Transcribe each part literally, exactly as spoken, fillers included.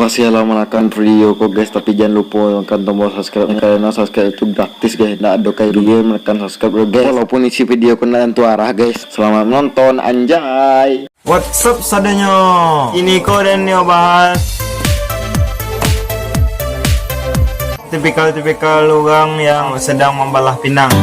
Makasih lah menekan video ko, guys, tapi jangan lupa menekan tombol subscribe, karena subscribe itu gratis, guys. Ndak ado kayak dulu menekan subscribe lo, guys. Walaupun isi video ko ndak tantu arah, guys. Selamat menonton, anjay. What's up sadonyo? Ini ko den yo bahas tipikal-tipikal urang yang sedang mambalah pinang.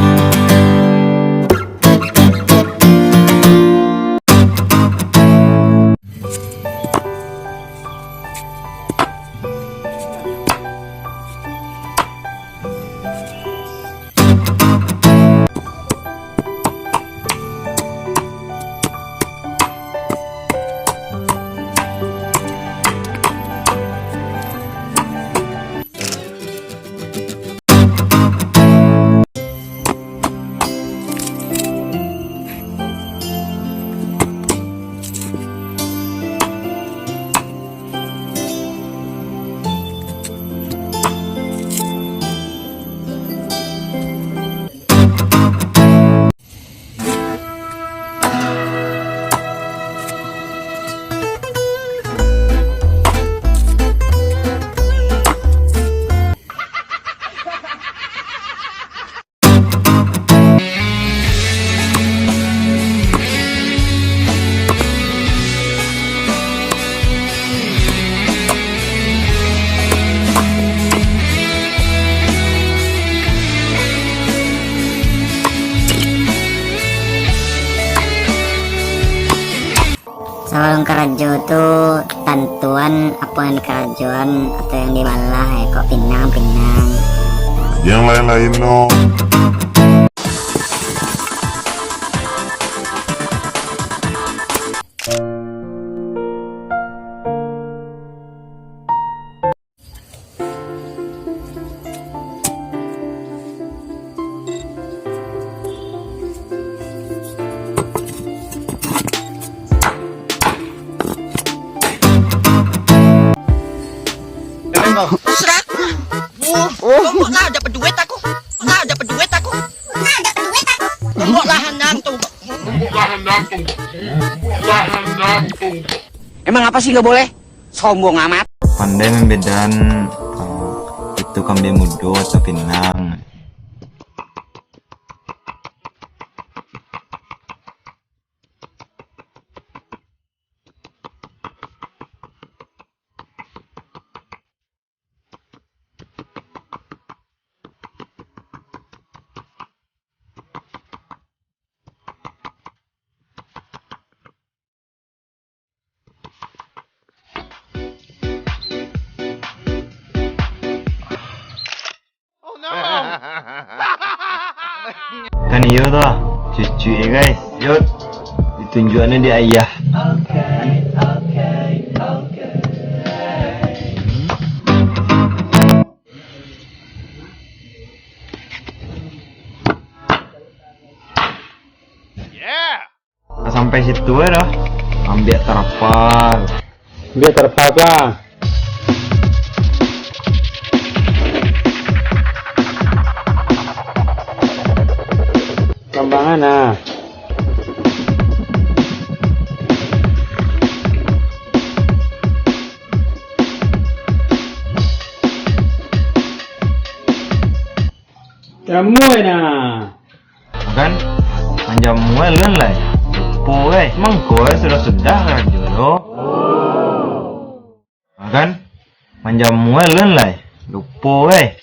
Sabalun karajo tu, tantuan apo yang dikarajoan atau yang dibalah, eh, kok pinang, pinang. Yang lain-lain no. Seraku. Oh, oh. Tombok lah, dapat duit aku. Lah, dapat duit aku. Lah, dapat duit aku. Tombok lah, hanam, tombok. Tombok lah, hanam, tombok. Tombok lah, hanam, tombok. Emang apa sih nggak boleh? Sombong amat. Pandai mambedaan, eh, itu kambing mudo atau pinang. Kan iyo tu lah, cucuik eh, guys. Yo, ditunjuaknyo di ayah. Sampai situ aja dah. Ambiak tarpal. Ambiak tarpal lah. Kambangan ah. Tamu nah. Kan? Manjamu alun lai. Lupo ai. Mangko ai sudah-sudah karajo tu. Kan? Manjamu alun lai. Lupo ai.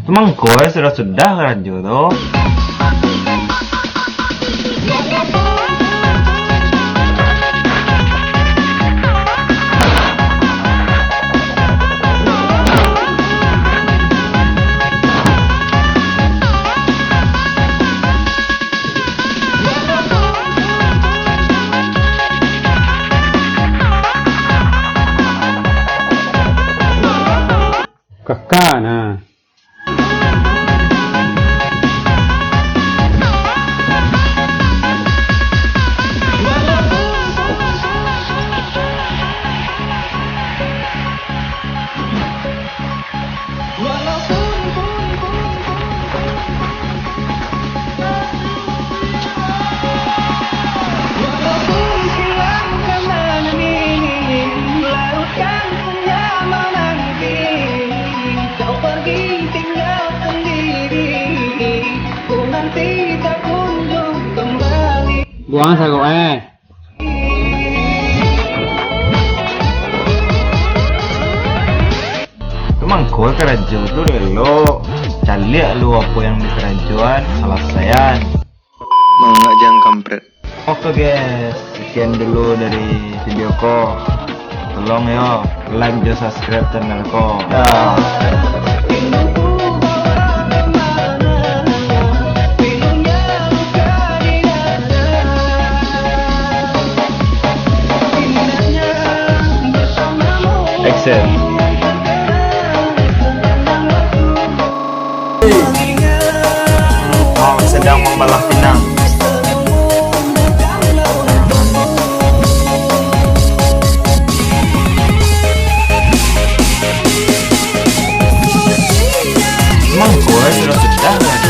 Mangko ai sudah-sudah karajo tu. Kaka nah. Buang sago eh. Mangko karajo tu elok. Caliak lu apo yang dikarajoan, salasaian. Mangak jang kampret. Oke guys, sekian dulu dari video ko. Tolong yo, like jo subscribe channel ko. Dah. Action. Kau sedang membelah pinang. Emang kau sudah sedang